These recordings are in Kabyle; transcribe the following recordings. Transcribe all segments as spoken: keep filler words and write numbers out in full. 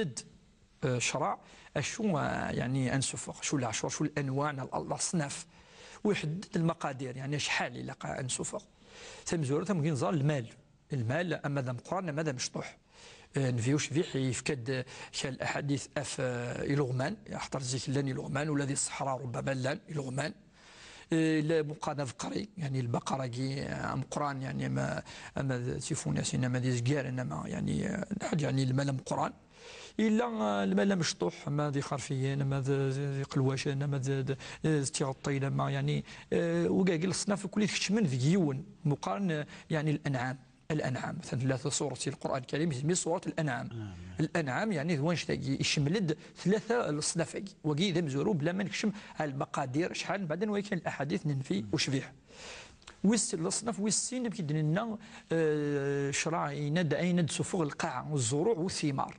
d, eh, ccṛeɛ, acu, eh, yeɛni ad nsuffeɣ, acu leɛcuṛ, acu lanwaɛ n leṣnaf. U iḥedded lmaqadir, yeɛni acḥal ilaq ad nsuffeɣ. Tamezwarut, am akken nẓer, lmal. Lmal, ama d ameqqran, ama d amecṭuḥ. Eh, Nnbi ucbiḥ yefka-d, eh, kra n laḥadit ɣef, eh, ileɣman, axaṭer zik llan ileɣman, ula di ṣṣeḥra rubbama llan ileɣman. Eh, la meqqran abeqri, yeɛni lbaqer-agi, eh, ameqqran, yeɛni ama, ama d tifunasin, ama d izgaren, ama, yeɛni, eh, lḥaǧa, yeɛni lmal ameqqran. Yella, eh, lmal amecṭuḥ, ama d ixerfiyen, ama d, d, d iqelwacen, ama d, d, d tiɣeṭṭin, ama, yeɛni, eh, wigagi leṣnaf akk i keččmen deg yiwen, meqqaren, eh, yeɛni lanɛam. Al-Anɛam. Atan tlata surat si Lqur'an Lkarim, isem-is surat Al-Anɛam. Al-Anɛam, yeɛni d wanect-agi, icemmel-d tlata leṣnaf-agi. Wagi d amezwaru, bla ma nekcem ar lmaqadir, acḥal, mbeɛd anwa kan laḥadit n Nnbi ucbiḥ. Wis, leṣnaf wis sin, amek i d-nenna, eh, ccṛeɛ yenna-d ayen ad d-suffeɣ lqaɛa, zzruɛ u thimar.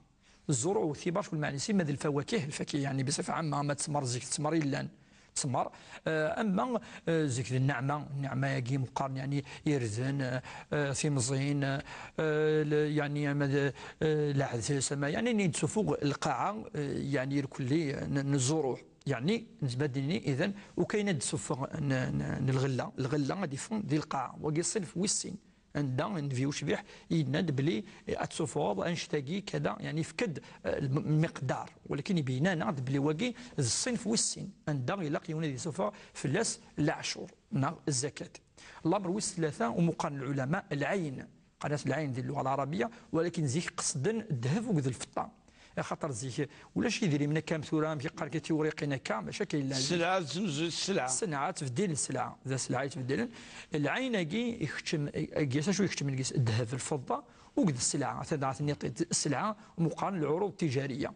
Zzruɛ u thimar, cwi lmeɛna-is, ma d lfawakih, lfakih, yeɛni, biṣifa ɛamma, ma d ttmer, zik d ttmer i llan, ttmer, eh, ama, eh, zik d nneɛma, nneɛma-agi meqqaren, yeɛni, irden, eh, eh, timẓin, eh, eh, le-, yeɛni, ama d, eh, leɛdes, ama, yeɛni, ayen i d-suffeɣ lqaɛa, eh, yeɛni, irkelli, eh, n, n zzruɛ. Yeɛni, nezmer ad d-nini, idan, ukayen ad d-suffeɣ n, n, n lɣella, lɣella ad iffeɣ di lqaɛa. Wagi ṣṣinf wis sin. Anda Nnbi ucbiḥ yenna-d belli, eh, ad tsuffɣeḍ annect-agi kada, yeɛni yefka-d, eh, lm-, lmiqdar, walakin ibeyyen-aneɣ-d belli wagi d ṣṣinf wis sin, anda ilaq yiwen ad isuffeɣ fell-as leɛcuṛ neɣ zzakat. Lamer wis tlata, umuqan lɛulama, lɛayn, qqaren-as lɛayn di lluɣa lɛarabiya, walakin zik qesden ddheb akked lfeṭṭa. Axaṭer zik ulac idrimen akka am tura, amek i qqaren, akka tiwriqin akka, maca akka yellan zik. Sselɛa teznuzu sselɛa. Sselɛa, ttbeddilen sselɛa. D sselɛa yettbeddilen. Lɛayn-agi ikeččem, agi acu ikeččmen deg-s? Ddheb, lfeḍḍa, akked sselɛa. Atan daɣ tenniḍ-t-id, sselɛa, meqqaren lɛuruḍ tijariya.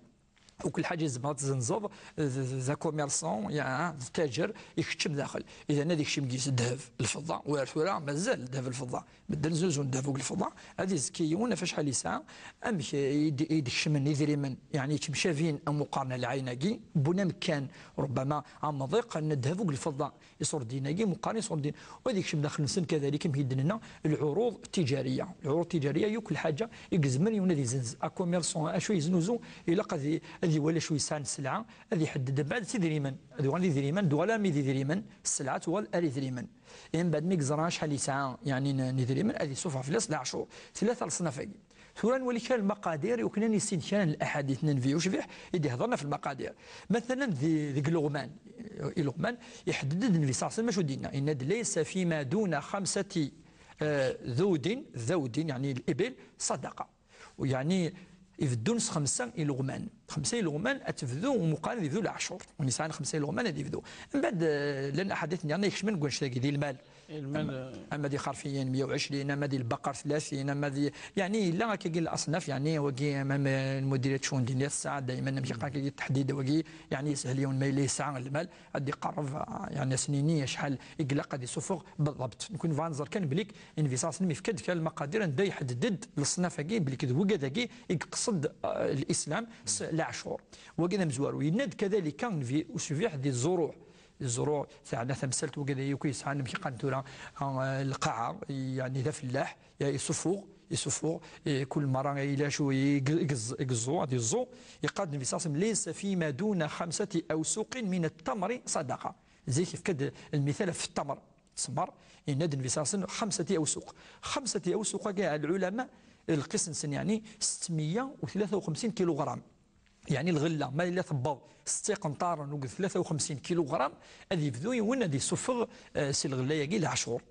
Akk lḥaǧa i tzemreḍ ad tzenzeḍ, d, d, d akummersan, ya, d taǧer, ikeččem daxel. Idan ad ikeččem deg-s ddheb, lfeḍḍa, war tura mazal ddheb, lfeḍḍa. Medden zuzun ddheb akked lfeḍḍa, ad izekki yiwen ɣef acḥal yesɛa, amek i d-, i d-kecmen idrimen, yeɛni yettemcabin am uqqaren lɛayn-agi, n win amekkan, rubbama, amḍiq n ddheb akked lfeḍḍa, iṣurdiyen-agi, meqqar iṣurdiyen, u ad ikcem daxel-nsen kadalik, amek i d-nenna, lɛuruḍ tijariya. Lɛuruḍ tijariya, yakk lḥaǧa i yezmer yiwen ad izenz, akummersan, acu yeznuzu, ilaq ad i-, ad iwali acu yesɛa n sselɛa, ad iḥedded mbeɛd s idrimen, ad uɣalen d idrimen, ad uɣalen armi d idrimen, sselɛa tuɣal ar idrimen. Mbeɛd mi yeẓra acḥal yesɛa, yeɛni, n, n idrimen, ad isuffeɣ fell-as leɛcuṛ. Tlata leṣnaf-agi. Tura ad nwali kra n lmaqadir, i wakken ad nissin kra n laḥadit n Nnbi ucbiḥ i d-ihedṛen ɣef lmaqadir. Matalan, di, deg ileɣman, ileɣman, iḥedded-d Nnbi ṣalla Llahu ɛalayhi wa sallam acu d-yenna. Yenna-d: "Laysa fima duna xamsati, eh, dawdin", dawdin, yeɛni l-ibil, ṣadaqa. U yeɛni, ibeddun s xemsa ileɣman. Xemsa ileɣman ad tebdu, u meqqar ad yebdu leɛcuṛ. Win yesɛan xemsa ileɣman ad yebdu. Mbeɛd, eh, llan aḥadit nniḍen ikecmen deg wannect-agi, di lmal. Lmal, ama, eh, ama d ixerfiyen, meyya u ɛecrin, ama d lbaqer, tlatin, ama d, yeɛni, yella akkagi leṣnaf, yeɛni, wagi, ama, ama lmudirat n ccun ddiniya tesɛa dayman, amek i qqaren, akkagi teḥdid, wagi, yeɛni, yeshel yiwen ma yella yesɛa lmal, ad d-iqerreb, ah, yeɛni, ad s-nini acḥal i ilaq ad isuffeɣ بالضبط. Nekni nebɣa ad nẓer kan belli Nnbi ṣalla Llahu ɛalayhi wa sallam yefka-d kra n lmaqadir anda iḥedded-d leṣnaf-agi, belli d wigad-agi i yeqsed, ah, lislam s leɛcuṛ. Wagi d amezwaru. Yenna-d kadalika Nnbi ucbiḥ di zzruɛ. Zzruɛ teɛna tamsalt, wigad-agi akk yesɛan, amek i qqaren tura, ah, lqaɛa, yeɛni d afellaḥ, ya, isuffeɣ, isuffeɣ, eh, kul merra yella acu i ge-, i geẓ-, i geẓẓu, ad iẓẓu. Yeqqar-d Nnbi ṣalla Llahu ɛalayhi wa sallam: "Laysa fima duna xamsati awsuqin min at-tamri ṣadaqa." Zik yefka-d lmital ɣef ttamer, ttmer, yenna-d Nnbi ṣalla Llahu ɛalayhi wa sallam: "Xamsati awsuq." Xamsati awsuq-agi, ɛla lɛulama, lqis-nsen, yeɛni, setmeyya u tlata u xemsin kiluɣram. Yeɛni lɣella, ma yella tewweḍ setta iqenṭaren akked tlata u xemsin kiluɣram, ad yebdu yiwen ad isuffeɣ, eh, si lɣella-agi leɛcuṛ.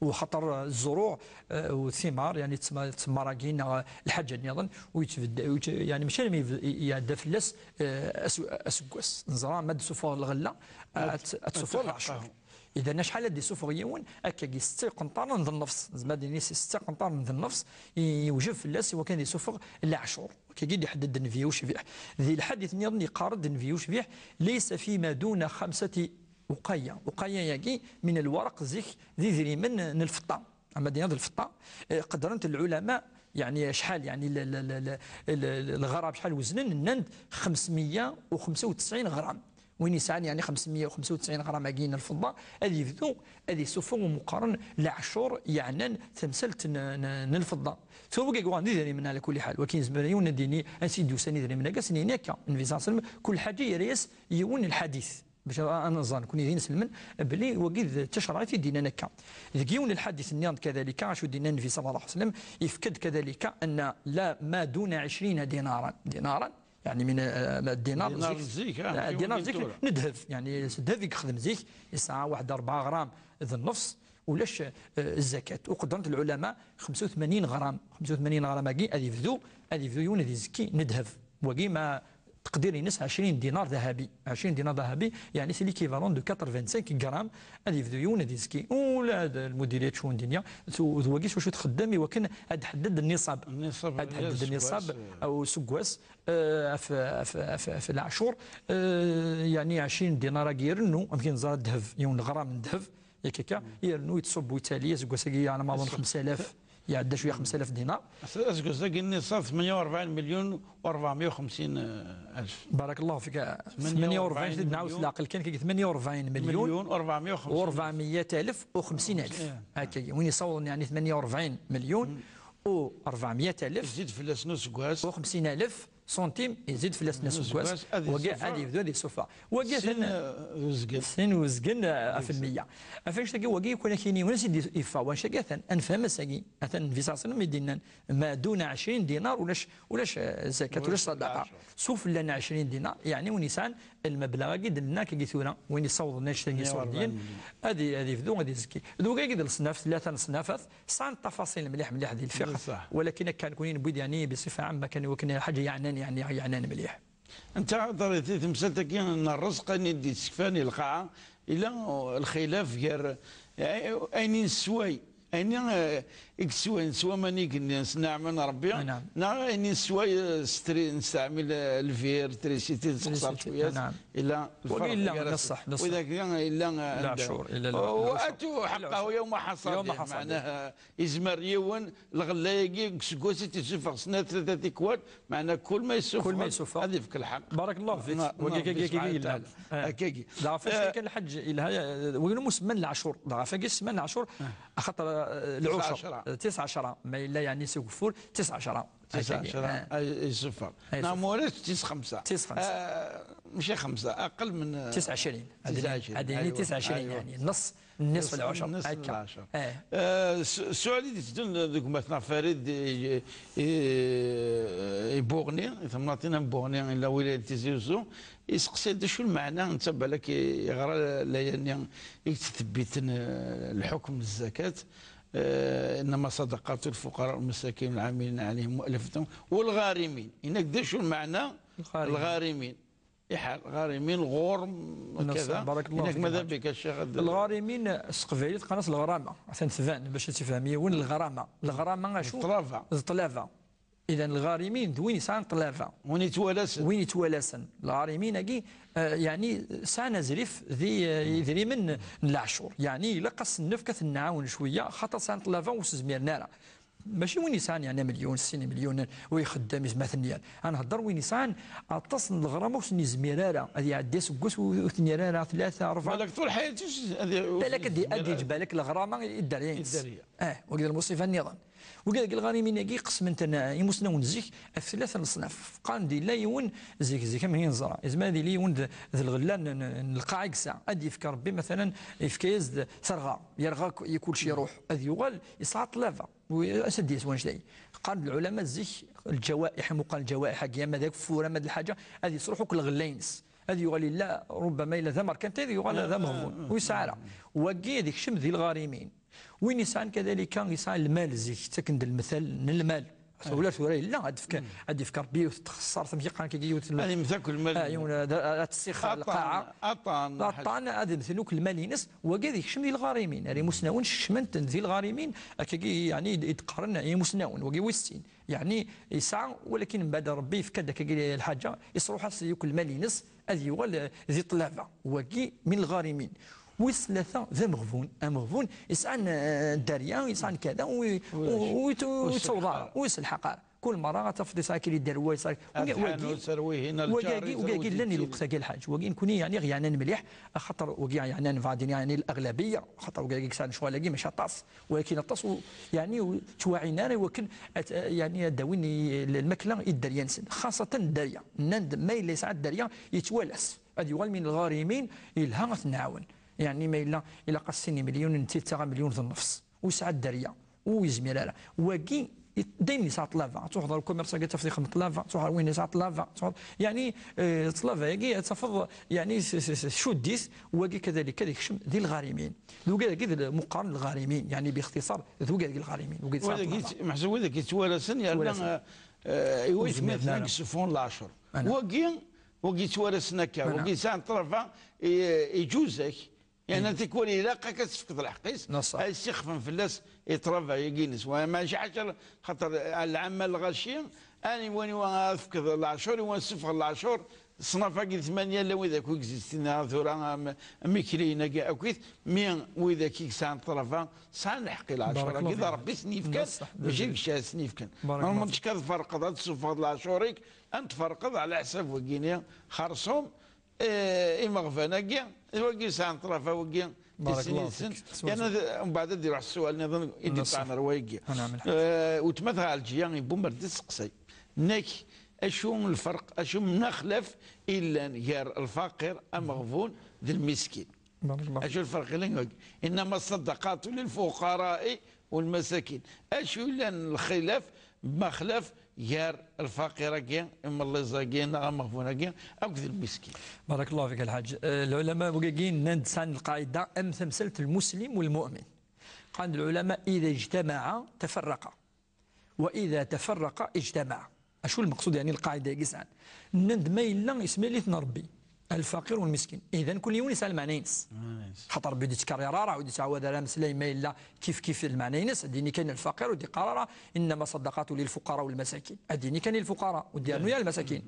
U xaṭer, eh, zzruɛ, eh, u thimar, yeɛni ttma-, ttemmar-agi neɣ, eh, lḥaǧa nniḍen, u yettbedda-, u yett-, yeɛni mačči almi yeb-, i-, iɛedda fell-as, eh, asu-, aseggas. Neẓra ma d-suffeɣ lɣella, eh, ad, ad, ad suffeɣ leɛcuṛ. Idan acḥal ad d-isuffeɣ yiwen, akkagi setta iqenṭaren d nnefṣ. Nezmer ad d-nini setta iqenṭaren d nnefṣ, i-, yewjeb fell-as i wakken ad isuffeɣ leɛcuṛ. Akkagi d-iḥedded Nnbi ucbiḥ. Di lḥadit nniḍen yeqqar-d Nnbi ucbiḥ: "Laysa fima duna xamsati uqaya." Uqaya-agi, min lwaraq, zik d idrimen n lfeṭṭa. Ama d-iniḍ lfeṭṭa, eh, qedren-t lɛulama, yeɛni acḥal, yeɛni l-, l-, lɣrab acḥal weznen, nnan-d xemsemya u xemsa u tesɛin ɣram. Win yesɛan, yeɛni, xemsmeyya u xemsa u tesɛin ɣram-agi n lfeḍḍa, ad yebdu ad yessufeɣ umi qqaren leɛcur yeɛnan tamsalt n, n, n lfeḍḍa. Tura wagi yuɣalen d idrimen ɛla kulli ḥal. Wakin yezmer yiwen ad d-yini ansi d-usan idrimen-agi, ad sen-yini akka. Nnbi ṣalla Llahu ɛalayhi wa sallam, kul ḥaǧa yerra-yas yiwen n lḥadit. Bac ad, ad nẓer nekkni d inselmen, belli wagi d tacerɛit i d-yennan akka. Deg yiwen n lḥadit nniḍen kadalika, acu d-yenna Nnbi ṣalla Llahu ɛalayhi wa sallam, yefka-d kadalika anna la ma duna ɛecrin dinaran. Dinaran, yeɛni min, eh, ma ddinar zik, ah, ddinar zik, n ddheb, yeɛni s ddheb i yexdem zik, yesɛa waḥed rebɛa ɣram d nnefs, ulac, eh, zzakat. Uqeddren-t lɛulama xemsa u tmanyin ɣram, xemsa u tmanyin ɣram-agi ad yebdu, ad yebdu yiwen ad izekki n ddheb. Wagi ma teqdir-ines ɛecrin dinar dahabi. Ɛecrin dinar dahabi, yeɛni c'est l'équivalent de quatre-vingt-cinq grammes, ad yebdu yiwen ad izekki. Ula d lmudiriya d ccun dinya, tu-, d wagi s wacu txeddem i wakken ad d-tḥedded nniṣab. Nniṣab, ad d-tḥedded nniṣab, eh, useggas, eh, ɣef, ɣef, ɣef, ɣef leɛcur, eh, yeɛni ɛecrin dinar-agi irennu, amek i neẓra ddheb, yiwen n leɣram n ddheb, yak akka, irennu yettṣubbu yettali, aseggas-agi yeɛni maḍun xemsa alaf, iɛedda cwiya xemsa alaf dinar. As-, aseggas-agi nniṣab tmenya u rebɛin milyun u rebɛemya u xemsin alef. Barakallahu fik. Tmenya u rebɛin, tmenya u rebɛin, nɛawed s leɛqel kan, kagi tmenya u rebɛin milyun, milyun u rebɛemya u xemsin alef. U rebɛemya alaf u xemsin alef. Eh. Akkagi, win yessawḍen yeɛni tmenya u rebɛin milyun u rebɛemya alaf. Yezzi-d fell-asen useggas. U xemsin alaf. Sentim, yezzi-d fell-asen aseggas, aseggas, ad wagi yessufeɣ. Ad yebdu ad yessufeɣ. Wagi sin, atan, eh, uzgen. Sin uzgen, eh, ɣef lmeyya. Ɣef annect-agi, wagi yakk-, akken ad k-yini, wansi d-yeffeɣ wanect-agi, atan, ad nefhem ass-agi. Atan Nnbi ṣalla Llahu ɛalayhi wa sallam i d-yennan, ma duna ɛecrin dinar, ulac, ulac, eh, zakat, ulac, ulac ṣadaqa. Sufella n ɛecrin dinar, yeɛni win yesɛan lmebleɣ-agi d-nenna akkagi tura, win yessawḍen annect-agi iṣurdiyen, ad i-, ad yebdu, ad izekki. D wagi d leṣnaf, tlata n leṣnafat, sɛan tafaṣil mliḥ, mliḥ di lfiqh, walakin akka nekni newwi-d, yeɛni, bisifa ɛamma kan, i wakken lḥaǧa yeɛnan, yeɛni, yeɛnan mliḥ. Netta ḍerrit i temsalt-agi n ṛṛezq, ayen i d-yessekfan i lqaɛa, yella lxilaf gar, eh, ayen i nessway, ayen i, eh, i yesswayen s waman igenni, s nneɛma n Ṛebbi, neɣ ayen i nessway, eh, s tri-, nesteɛmil, eh, lbir, trisiti, trisiti, nessexṣer cwiya, yella lferq gar-asen. Widak yella, eh, leɛcur, yella leɛcur. Atu ḥaqqahu yawma ḥaṣadih, meɛnaha, yezmer yiwen, lɣella-agi deg useggas i t-yessufeɣ snat, tlata tikwal, meɛna kul ma yessufeɣ, kul ma yessufeɣ, ad yefk lḥeqq. Barakallahu fik. Wagi, wagi, wagi yellan. Akkagi. Dɣa ɣef wagi kan lḥaǧ yelha, eh, wagi musemman leɛcur. Dɣa ɣef wagi semman leɛcur, axaṭer, eh, lɛucur, eh, tis ɛecra. Ma yella yeɛni s ugeffur, tis ɛecra. Tis ɛecra, eh, ay yessufeɣ. Neɣ ma ulac tis xemsa. Tis xemsa. Eh, mačči xemsa, aqel min, eh, tis ɛecrin. Ad ini tis ɛecrin, yeɛni, nneṣ. Nniṣf lɛucur, akka. Eh, s-, ssuɛl i d-iteddun deg umatneɣ Farid i, i, i Buɣni, i temnaḍt-in am Buɣni, illa wilayat Tizi Uzzu, iseqsi-d d acu lmeɛna, netta balak i-, yeɣra layani i yettthebbiten, eh, lḥukm n zzakat, eh, إنما الصدقات للفقراء والمساكين والعاملين عليها والمؤلفة والغارمين. Yenna-k d acu lmeɛna lɣarimin. Iḥar, lɣarimin, lɣurm, kada. Barakallahu fik, mada bik, a Ccix, ad- Lɣarimin, s teqbaylit, qqaren-as lɣrama. Atan tban, bac ad tifhem yiwen, lɣrama. Lɣrama, acu? D ṭṭlaba. D ṭṭlaba. Idan, lɣarimin, d win yesɛan ṭṭlaba. Win yettwalasen. Win yettwalasen. Lɣarimin-agi, eh, yeɛni, sɛan azrif di, eh, idrimen n leɛcur. Yeɛni, ilaq ad sen-nefk, ad ten-nɛawen cwiya, xaṭer sɛan ṭṭlaba ur s-zmiren ara. Mačči win yesɛan, yeɛni, amelyun, sin imelyunen, u ixeddem izmaten-nni. Ad nhedder win yesɛan aṭas n leɣrama ur sen-yezmir ara ad iɛeddi aseggas u-, ur ten-yerra ara tlata, rebɛa. Balak ṭul ḥayat-is ad i-, ur balak ad i-, ad yeǧǧ balak leɣrama i dderya-ines. I dderya. Eh, wagi d lmuṣifa nniḍen. Wagi deg lɣarimin-agi qesmen-ten, eh, imusnawen zik ɣef tlata n leṣnaf. Qqaren-d yella yiwen zik, zik am neẓra. Yezmer ad yili yiwen d, d lɣella n, n, n lqaɛa i yesɛa. Ad yefk Rebbi, matalan, yefka-yas-d terɣa, yerɣa k-, i kulci iruḥ. Ad yuɣal yesɛa ṭṭlaba. Wi-, ass-a d-yas wanect-agi. Qqaren-d lɛulama zik, lǧawaiḥ, am uqal lǧawaiḥ-agi, ama d ageffur, ama d lḥaǧa, ad yesruḥ akk lɣella-ines. Ad yuɣal yella, rubbama yella d amerkanti, ad yuɣal d ameɣbun. Ur yesɛi ara. Wagi ad ikcem di lɣarimin. Win yesɛan kadalika, yesɛa lmal zik, ttaken-d lmethal n lmal. Ula tura yella, ad d-fk-, ad d-yefk Rebbi yiwet n txeṣṣart, amek i qqaren kagi, yiwet n- Ad yemmet akk lmal. Ah, yiwen, ad, ad, ad tessixer lqaɛa. Aṭan, aṭan. Aṭan, ad mmten akk lmal-ines, wagi ad ikcem di lɣarimin. Ar imusnawen kecmen-ten di lɣarimin, akkagi, yeɛni, i d-, i d-qqaren imusnawen, wagi wis sin. Yeɛni, yesɛa, walakin mbeɛd Rebbi yefka-d akkagi lḥaǧa, yesruḥ-as akk lmal-ines, ad yuɣal, eh, di ṭṭlaba. Wagi min lɣarimin. Wis tlata d ameɣbun. Ameɣbun yesɛan, eh, dderya, yesɛan kada, ur, ur, ur, ur yettawḍ ara, ur yesselḥaq ara. Kul mara ad tafeḍ yesɛa kra yedder wa yesɛa. Ar wagi, tḥanut, ar wihin, ar wagi, lǧar, wagi, ar wagi llan i lweqt-agi lḥaǧ. Wagi nekuni, yeɛni, ɣ-yeɛnan mliḥ, axaṭer wagi yeɛnan bɛadin, yeɛni, l'aɣlabiya, axaṭer wagi yeɛnan ccɣel-agi mačči aṭas, walakin aṭas u, yeɛni, ur ttwaɛin ara i wakken ad, yeɛni, ad d-awin i, l-, lmakla i dderya-nsen, xaṣatan dderya. Nnan-d ma yella yesɛa dderya, yettwalas. Ad yuɣal min lɣarimin, yelha ad t-nɛawen. Yeɛni ma yella ilaq-as sin imelyunen, netta yettaɣ amelyun d nnefs. Ur yesɛa dderya, ur yezmir ara. Wagi, i-, daymen yesɛa ṭṭlaba. Ad truḥeḍ ɣer ukumers-agi, ad tafeḍ ixdem ṭṭlaba, ad truḥeḍ ɣer win yesɛa ṭṭlaba, ad truḥeḍ, yeɛni, eh, ṭṭlaba-agi ad tafeḍ, yeɛni, s-, s-, s-, tcudd-it, wagi kadalik, ad ikcem di lɣarimin. D wagi-agi d-, meqqaren lɣarimin, yeɛni, bixtiṣar, d wagi-agi lɣarimin, wagi yesɛa ṭṭlaba. Meḥsub wid-agi yettwarasen, yerna, yettwarasen. Eh, eh, i waytmaten-a ara. Deg ssuffɣen leɛcur. Wagi, wagi yettwarasen akka, wagi yesɛan ṭṭlaba, i-, iǧuz-ak. Yerna tikwal ilaq-ak ad tefkeḍ lḥeqq-is, ad yessixfen fell-as i ṭṭlaba-agi-ines. Wa mačči ḥaca, xaṭer lɛamma lɣaci, ani wani wa ad tefkeḍ leɛcur, i wa ad tessufɣeḍ leɛcur, ṣṣnaf-agi tmanya llan wid akk existin tura, am, am ikriyen-agi akkit, mi wid akk i yesɛan ṭṭlaba, sɛan lḥeqq i leɛcur-agi, d Ṛebbi i sen-yefkan, mačči d ccah i sen-yefkan. Normalement, ad tferqeḍ, ad tessufɣeḍ leɛcur-ik, ad tferqeḍ ɛla ḥsab wagini, xerṣum, Eh, imeɣban-agi, d wagi yesɛan ṭṭlaba, wagi issin yid-sen. Yerna d-, mbeɛd ad iruḥ sswal nniḍen i d-iṭṭɛen ar wayagi. Eh, weltma-tneɣ Ɛelǧiya Ibumar d-tesseqsay. Nnek, acu lferq, acu n axlaf i yellan gar lfaqir, ameɣbun d lmiskin? Acu lferq i yellan deg wagi? إنما الصدقات للفقراء والمساكين. Acu yellan lxilaf, maxlaf, gar lfaqir-agi, imellaẓ-agi, neɣ ameɣbun-agi, akked lmiskin? بارك الله فيك الحاج. Eh, lɛulama wagi nnan-d sɛan lqaɛida am tamsalt n lmuslim u lmu'min. قال العلماء: إذا اجتمعا تفرقا، وإذا تفرقا اجتمعا. Acu lmeqsud, yeɛni, lqaɛida-agi sɛan? Nnan-d ma yella yesmil-iten Ṛebbi, lfaqir u lmiskin. Idan, kul yiwen yesɛa lmeɛna-ines. Xaṭer Ṛebbi ur d-yettkerrir ara, ur d-yettɛawad ara ameslay ma yella kif kif lmeɛna-ines. Ad d-yini kan lfaqir, ur d-yeqqar ara: إنما الصدقات للفقراء والمساكين. Ad d-yini kan i lfuqara, ur d-yernu ara lmasakin.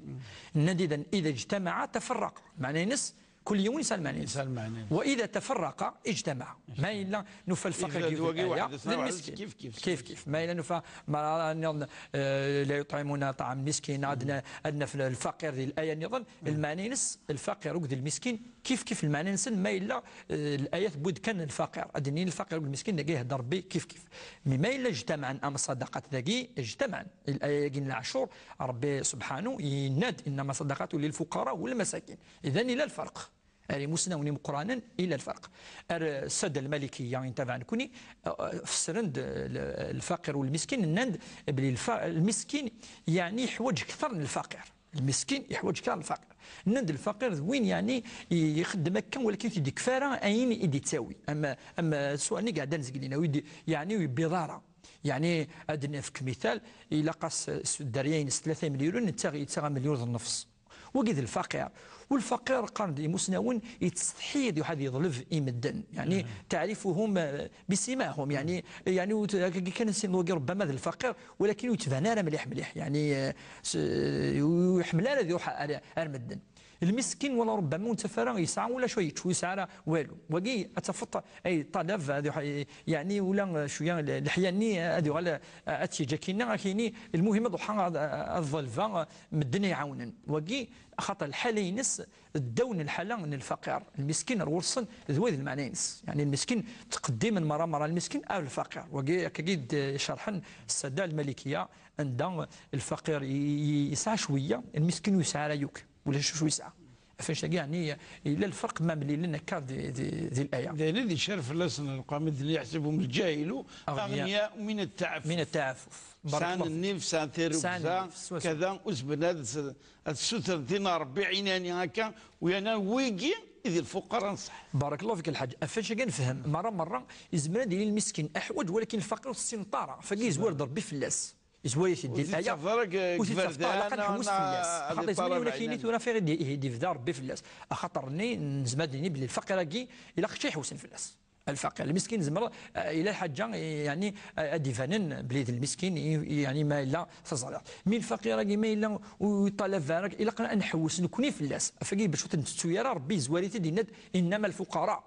Nnan-d idan, إذا اجتمعا تفرقا. Lmeɛna-ines, kul yiwen yesɛa lmeɛna-ines. وإذا تفرقا اجتمعا. Ma yella nufa lfaqir deg yiwet n laya, d lmiskin. Kif kif. Ma yella nufa mara nniḍen, eh, لا يطعمون طعام مسكين, ad n-, ad naf lfaqir di laya nniḍen, lmeɛna-ines, lfaqir akked lmiskin, kif kif lmeɛna-nsen, ma yella, eh, laya tewwi-d kan lfaqir. Ad d-nini lfaqir akked lmiskin, dagi ihedder Ṛebbi kif kif. Mi ma yella اجتمعا, am ṣṣadaqat dagi, اجتمعا. Laya-agi n leɛcur, Ṛebbi subḥanu yenna-d: إنما الصدقات للفقراء والمساكين. Idan, ila lferq. Ar imusnawen imeqqranen, ila lferq. Ar, eh, ssada lmalikiya intabaɛ nekni, eh, fessren-d, eh, l-, lfaqir u lmiskin, nnan-d belli lfa-, lmiskin, yeɛni, yeḥwaǧ kter n lfaqir. Lmiskin yeḥwaǧ kter n lfaqir. Nnan-d lfaqir d win, yeɛni, i-, ixeddem akka, walakin ur t-id-ikfi ara ayen i d-ittawi. Am, am, eh, swan i iɛeddan zgelina, ur d-, yeɛni, ur yebbiḍ ara. Yeɛni, ad d-nefk mital, ilaq-as, eh, s dderya-ines tlata imelyunen, netta yettaɣ amelyun d nnefs. Wagi d lfaqir. U lfaqir, qqaren-d imusnawen, yettsetḥi ad iruḥ ad yeḍleb i medden. Yeɛni, تعرفهم, eh, بسيماهم. Yeɛni, yeɛni, ur t-, akka kan sin wagi ṛebbama d lfaqir, walakin ur yettban ara mliḥ mliḥ. Yeɛni, eh, s-, ur iḥemmel ara ad iruḥ ar, ar medden. Lmiskin, wala ṛebbama ur nettaf ara, yesɛa ulac ur yečč, ur yesɛa ara walu. Wagi, ad tafeḍ, ay ṭṭalab, ad iruḥ, yeɛni, ula, eh, cwiya, l-, leḥya-nni, eh, ad yuɣal, eh, ad t-yeǧǧ akkinna, ad k-yini, lmuhim ad ruḥeɣ ad, ad ḍelbeɣ, eh, medden ay iɛawnen. Wagi, axaṭer lḥala-ines, ddaw n lḥala n lfaqir. Lmiskin ar ɣur-sen, d wa d lmeɛna-ines. Yeɛni, lmiskin, ttqeddimen mara mara lmiskin ar lfaqir. Wagi, akkagi d-, cerḥen ssada lmalikiya, anda lfaqir i-, i-, yesɛa cwiya, lmiskin ur yesɛi ara yakk. Ulac acu yesɛa. Ɣef annect-agi, yeɛni, yella lferq ma mlilen akka di, di, di laya. D ayen i d-icar fell-asen lqam i d-nini: يحسبهم الجاهل أغنياء من التعفف. من التعفف. بارك الله فيك. Sɛan nnif, sɛan tirrugza, sɛan nnif, swaswa. Kada, ur zemren ad s-, ad ssutren tin n Ṛebbi ɛinani akka, u yerna wigi i d lfuqara n ṣṣeḥ. بارك الله فيك الحاج. Ɣef annect-agi ad nefhem, mara mara, yezmer ad yili lmiskin aḥwaǧ, walakin lfaqir ur t-tessineḍ ara. Fagi yezwar-d Ṛebbi fell-as. Yezwar-it-id di laya. Ur t-yettafeḍ ara deg iberdan, ilaq ad nḥewwes fell-as. Xaṭer yezmer yiwen ad k-yini tura fiɣ i d-, i d-ibda Ṛebbi fell-as. Axaṭer-nni nezmer ad d-nini belli lfaqir-agi ilaq kečč ad iḥewsen fell-as. Lfaqir. Lmiskin nezmer, eh, ila lḥaǧa, eh, yeɛni, eh, ad d-ibanen belli d lmiskin, i, i, yeɛni ma yella teẓriḍ. Mi lfaqir-agi ma yella ur yeṭṭalab ara, ilaq ad nḥewwes nekni fell-as. Ɣef wagi bac ur t-nettettu ara, Ṛebbi yezwar-it-id, yenna-d: إنما الفقراء.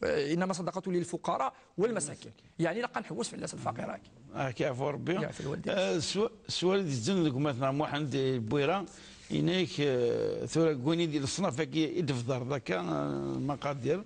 إنما صدقة للفقراء والمساكين. يعني لقى نحوس في الناس الفقيرة. Ak iɛfu Rebbi. Yeɛfu lwaldin. Eh, s-, s wawal i d-yezzin deg umatnaɣ Muḥend Buira, yenna-ak, eh, tura deg win i d leṣnaf-agi i d-tebderḍ akka, eh, maqadir,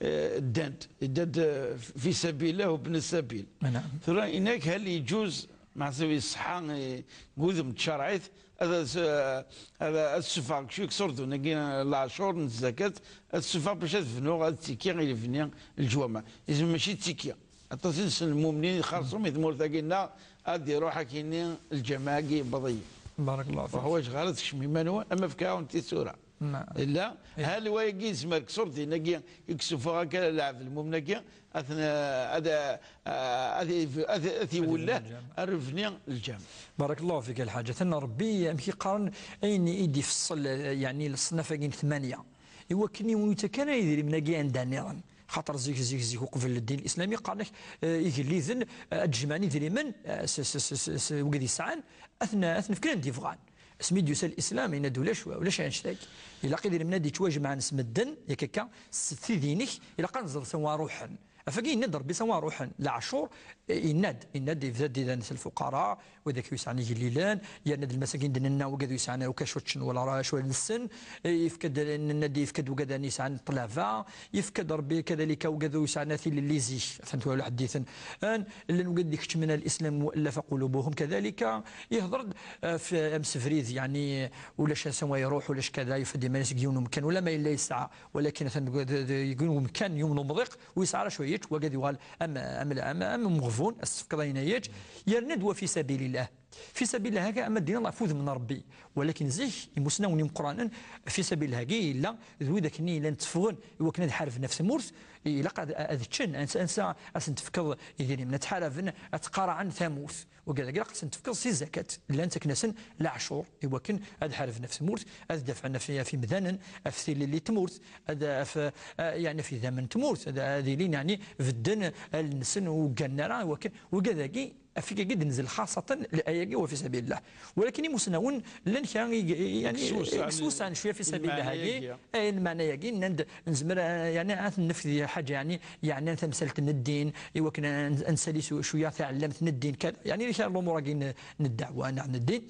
eh, ddant, ddant, eh, fi sabilillah u bni sabil. Naam. Tura yenna-ak hal yeǧǧuz, meḥsub yeṣḥa, eh, deg wudem n tcerɛit, ad, ad, ad, ad ssufɣeɣ kečč deg ṣurdun-agi, leɛcur n zzakat, ad ssufɣeɣ bac ad bnuɣ, ad ttikkiɣ i lebni n leǧwameɛ. Izem mačči d tikki. Aṭas i nessen lmumnin xerṣum i tmurt-agi-nneɣ, ad iruḥ akini lǧameɛ-agi yewweḍ-iyi. بارك الله Ur فيك. ḥwaǧeɣ ara tekcem iman-nwen, ama fkiɣ-awen tisura. نعم. Illa, hal wayagi yezmer deg ṣurdin-agi i yessuffuɣ akka lɛebd lmumin-agi, ad ten-, ad, ad, ad, ad iwelleh, Lǧameɛ. Ar lebni lǧameɛ. بارك الله فيك الحاج. Atan Rebbi amek i qqaren, ayen i d-ifeṣṣel, eh, yeɛni leṣnaf-agi n tmanya. I wakken i ur yettak ara idrimen-agi anda nniḍen. Xaṭer zik, zik, zik, uqbel ddin islami, qqaren-ak, eh, igelliden, eh, ad d-jemɛen idrimen, eh, s, s, s, s, s wigad yesɛan, ad ten-, ad ten-fken anda i bɣan. Asmi d-yusa lislam, yenna-d ulac, ulac annect-agi. Ilaq idrimen ad d-yettwajemɛen s medden, yak akka, s tidin-ik, ilaq ad nẓer s anwa ruḥen. Afagi yenna-d Rebbi s anwa ruḥen, leɛcur, eh, yenna-d, yenna-d yebda-d idan s lfuqara, wid akk yesɛan igellilen, yerna-d lmas-agi d-nenna wigad yesɛan akk acu ččen wala ra-, acu lsen, eh, yefka-d, nenna-d yefka-d wigad yesɛan ṭṭlaba, yefka-d Rebbi kadalika wigad yesɛan tilelli zik, atan tura ḥdithen, an, llan wigad ikeččmen al-Islam mu'allafa qulubuhum kadalika, yehder-d, eh, f-, amsebrid, yeɛni, ulac ass-a wa iruḥ, ulac kada, yufa-d iman-is deg yiwen umkan, wala ma yella yesɛa, walakin atan deg, deg, deg yiwen umkan, yiwen umḍiq, ur yesɛi ara acu yečč, wagad yuɣal am, am, am, am umeɣbun, as-tefkeḍ ayen ay yečč, yerna-d wa fi sabilillah. Fi sabilillah, haka ama ddin ɣef wudem n Rebbi. Walakin zik, imusnawen imeqqranen, fi sabilillah-agi yella d wid akken i yellan tteffɣen i wakken ad ḥarben ɣef tmurt, ilaq ad, ad ččen, ansa, ansa ad sen-tefkeḍ idrimen, ad ḥarben, ad ttqaraɛen tamurt. Wagad-agi ilaq ad sen-tefkeḍ si zakat, llan ttaken-asen leɛcur i wakken ad ḥarben ɣef tmurt, ad dafɛen ɣef, ɣef imdanen, ɣef tilelli n tmurt, ad, ɣef, eh, yeɛni ɣef idammen n tmurt, ad, ad ilin yeɛni bedden allen-nsen ur gganen ara i wakken, wagad-agi, ɣef wigad-agi d-nzel xaṣaten, aya-agi wa fi sabilillah. Walakin imusnawen llan kra i, i, yeɛni, Yettwusɛan yettwusɛan cwiya fi sabilillah-agi. lmeɛna-agi. Eh, lmeɛna-agi, nnan-d, nezmer, eh, yeɛni, ad nefk di ḥaǧa, yeɛni, yeɛni tamsalt n ddin, i wakken ad, ad nsali su-, cwiya taɛellamt n ddin, kan, yeɛni, di kra n lumuṛ-agi n, n ddeɛwa, neɣ n ddin.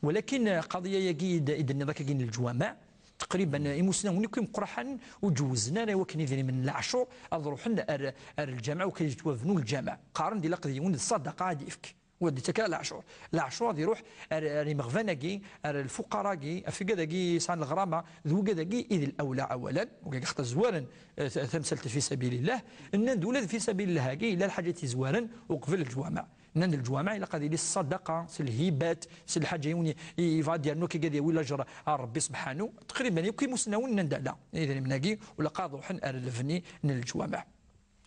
Walakin, eh, qadiya-agi i d-, i d-tenniḍ akkagi n leǧwameɛ, taqriban, eh, imusnawen akk imeqqraḥen ur ǧewwzen ara i wakken idrimen n leɛcur ad ruḥen ar, ar lǧameɛ, u kan yettwabnu lǧameɛ. Qqaren-d ilaq d yiwen d ṣṣadaqa ad yefk. Ur d-yettak ara leɛcur. Leɛcur ad iruḥ ar, ar imeɣban-agi, ar lfuqara-agi, ɣef wigad-agi yesɛan leɣrama, d wigad-agi i d lawla awalan, wigad xaṭer zwaren, eh, ta-, tamsalt fi sabilillah, nnan-d ula d fi sabilillah-agi yella lḥaǧa i t-izwaren uqbel leǧwameɛ. Nnan-d leǧwameɛ ilaq ad yili s ṣṣadaqa, s lhibat, s lḥaǧa yiwen i, i yebɣa ad d-yernu akka ad yawi lajer ar Rebbi sebḥanu. Taqriban yakk imusnawen nnan-d ala, idrimen-agi, ur ilaq ad ruḥen ar lebni n leǧwameɛ.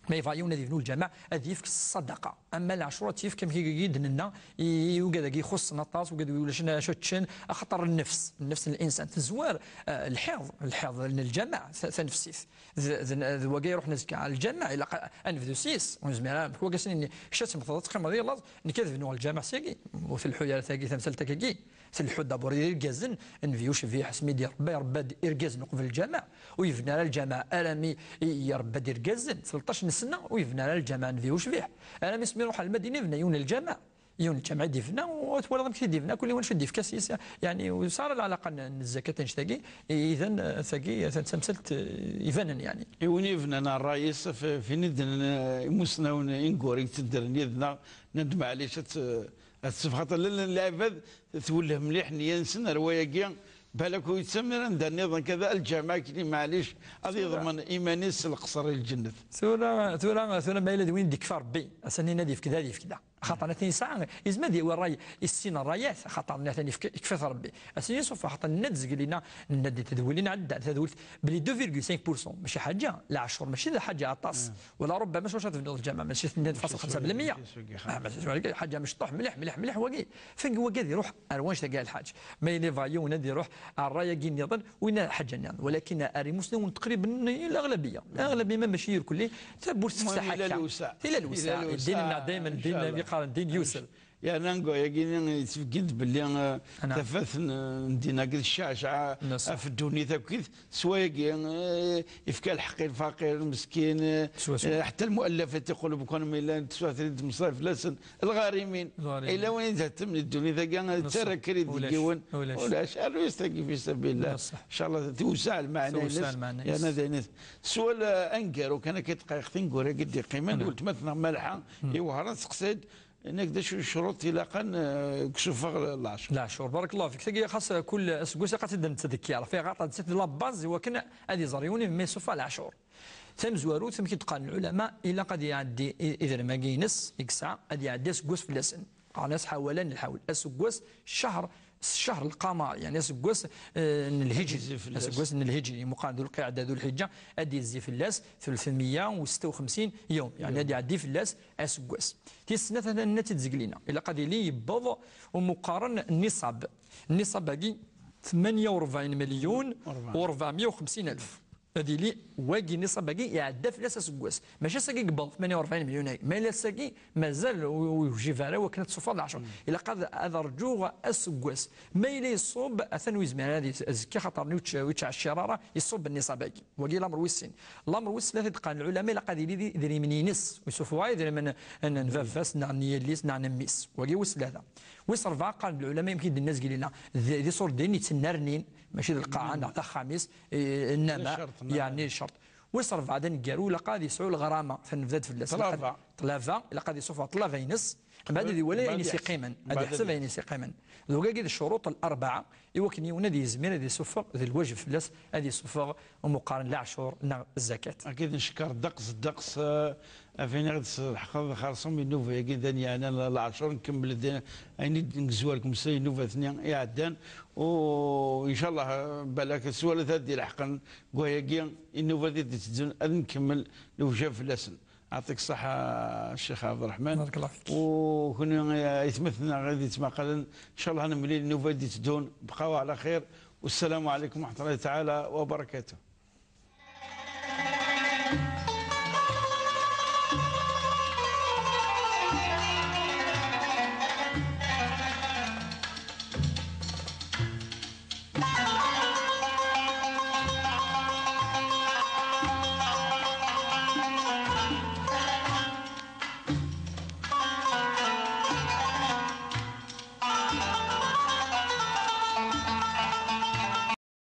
Ma yebɣa yiwen ad yebnu lǧameɛ, ad yefk s ṣṣadaqa. Ama leɛcur ad t-yefk, amek i d-nenna, i, i wigad-agi ixuṣṣen aṭas, wigad ulac acu ččen, axaṭer nnefs, nnefs n linsan, tezwar, eh, lḥiḍ, lḥiḍ n lǧameɛ, ta-, tanefsit. D, d, d wagi iruḥen azekka ɣer lǧameɛ, ilaq a, a nebdu s-yes, ur nezmir ara, mk wagi asen-nni, kečč ad temmteḍ, ad teqqimeḍ di laẓ, nekk ad bnuɣ lǧameɛ syagi, ur telḥu ara tagi, tamsalt-agi. Telḥu d'abord i yirgazen, nnbi ucbiḥ, asmi d-irebba, irebba-d irgazen uqbel lǧameɛ, ur yebni ara lǧameɛ arami i, irebba-d irgazen, tleṭṭac n ssna, ur yebni ara lǧameɛ nnbi ucbiḥ. Arami asmi iruḥ ar Lmadina, yebna yiwen n lǧameɛ, yiwen n lǧameɛ i d-yebna, u twalaḍ amek i d-yebna, kulli wanect i d-yefka s-yes, yeɛni, ur yesɛi ara lɛalaqa n, n zzakat annect-agi, i, idan, tagi, atan d tamsalt, eh, ibanen, yeɛni. I win yebnan ṛṛay-is, f-, f-, fin i d-nnan, eh, imusnawen ineggura i yettedren yid-neɣ, nnan-d, "Maɛlic, ad t-, ad tessefɣeḍ." Llan lɛibad twelleh mliḥ nniya-nsen ar wayagi, balak ur yettamen ara anda nniḍen kada, lǧameɛ akken i, maɛlic, ad yeḍmen iman-is s leqṣer i lǧennet. Tura, tura, tura ma yella d win d-yekfa Rebbi, ass-nni ad yefk da, ad yefk da. Axaṭer atan yesɛa, yezmer ad yawi ṛṛay, i sin ṛṛayat, axaṭer atan yefk-, yekfa-t Rebbi. Ass-nni ṣufeɣ, axaṭer nenna-d zgelina, nenna-d tadwilin ɛeddan, tadwilt, belli deux virgule cinq pour cent, mačči ḥaǧa, leɛcur, mačči d ḥaǧa aṭas. Wala rubbama s wacu ad tebnuḍ lǧameɛ, mačči tenniḍ faṣel xemsa belmeyya. Ah, mačči ḥaǧa mecṭuḥ mliḥ, mliḥ, mliḥ wagi. Fengi wagi ad iruḥ ar wanect-agi a lḥaǧ. Ma yella yebɣa yiwen ad iruḥ ar ṛṛay-agi nniḍen, win ḥaǧa nniḍen. Walakin ar imusnawen taqriben, laɣlabiya. Laɣlabiya ma mačči irkelli, tawwurt teftaḥ akka. Tila lewseɛ. Tila lewseɛ. Ddin-nneɣ daymen, ddin i qqaren, ddin yusr. Yerna deg wayagi-nni yettbeggin-d belli, eh, tafat n, n ddin-agi d cceɛceɛ ɣef ddunit akkit, s wayagi, eh, ifka lḥeqq i lfaqir, lmeskin, eh, eh, ḥetta lmuallafat i qulub, kan mi llan teswatin d tmeṣṣayt fell-asen, lɣarimin. Ila win i d-hettem di ddunit-agi, tettarra kra deg yiwen, ulac, arru-yas tagi fi sabilillah. Ncallah tewseɛ lmeɛna-ines, yerna d ayen. S wawal, eh, aneggaru kan akka, dqayeq tineggura-agi d-iqqimen, weltma-tneɣ Malḥa i Wehran teqsa-d, Inna-k d acu n ccruṭ ilaqen, eh, deg usufeɣ n leɛcur. Leɛcur, barakallahu fik. Tagi xas, eh, kul aseggas ilaq ad tt-id-nettdekkir. Ɣef ayɣer? Nettat d la base i wakken ad iẓer yiwen ma yessufeɣ leɛcur. Tamezwarut, amek i d-qqaren lɛulama, ilaq ad iɛeddi i-, idrimen-agi-ines i yesɛa, ad iɛeddi aseggas fell-asen. Qqaren-as ḥawalan lḥawl. Aseggas, ccehr, s ccehr lqamar, yeɛni aseggas, eh, n lhijri. Aseggas n lhijri, imuqan d ulqiɛda d ulḥiǧǧa, ad d-yezzi fell-as tlettmeyya u setta u xemsin yawm, yeɛni ad iɛeddi fell-as aseggas. Tis snat, ad tt-id-zeglina. Ilaq ad yili yewweḍ umuqaren n nniṣab. Nniṣab-agi, tmenya u rebɛin milyun u rebɛemya u xemsin alef. Ad yili wagi nniṣab-agi iɛedda fell-as aseggas. Mačči ass-agi yewweḍ tmenya u rebɛin milyun-agi. Ma yella ass-agi, mazal ur, ur yejib ara wakken ad tessufeḍ leɛcur. Ilaq ad, ad rǧuɣ aseggas. Ma yella yeṣṣub, atan ur yezmir ara ad yez-, azekka, xaṭer ur yetc-, ur yettɛeccir ara, yeṣṣub nniṣab-agi. Wagi lamer wis sin. Lamer wis tlata, i d-qqaren lɛulama, ilaq ad yili d idrimen-ines. Ur yessufeɣ ara idrimen n, n baba-s, neɣ n yelli-s, neɣ n mmi-s. Wagi wis tlata. Wis rebɛa, qqaren lɛulama, amek i d-nenna zgelina, d, d iṣurdiyen yettennernin, mačči d lqaɛa, neɣ d axxam-is, eh, nnama, yeɛni ccerṭ. Wis rebɛa d aneggaru, ilaq ad yesɛu lɣrama, tanebda-d fell-as. Ṭṭlaba. Ṭṭlaba, ilaq ad yessufeɣ ṭṭlaba-ines, mbeɛd ad iwali ayen i s-iqqimen, ad iḥseb ayen i s-iqqimen. D wagi i d ccuruṭ larbɛa, i wakken yiwen ad yezmir ad yessufeɣ, d lwajeb fell-as ad yessufeɣ umuqaren leɛcur neɣ zzakat. Akid ncekker ddeqs, ddeqs, eh, ɣef ayen i ɣ-d-tesleḥqeḍ xerṣum i nnuba-agi d ayen yeɛnan leɛcur, nkemmel-d ayen i d-nezwar deg ummeslay n nnubat-nni iɛeddan, u ncallah, eh, balak s wala ad d-ileḥqen deg wayagi, i nnubat i d-itteddun ad nkemmel newjab fell-asen. Ɛṭik ṣṣeḥḥa, Ccix Ɛebderreḥman. Barakallahu fik. U kunwi, eh, aytmaten-nneɣ i d-ittmaqalen, ncallah ad nemlil nnuba i d-itteddun. Bqaw ɛla xir. Wassalamu ɛalaykum wa raḥmatullahi taɛala wa barakatuh.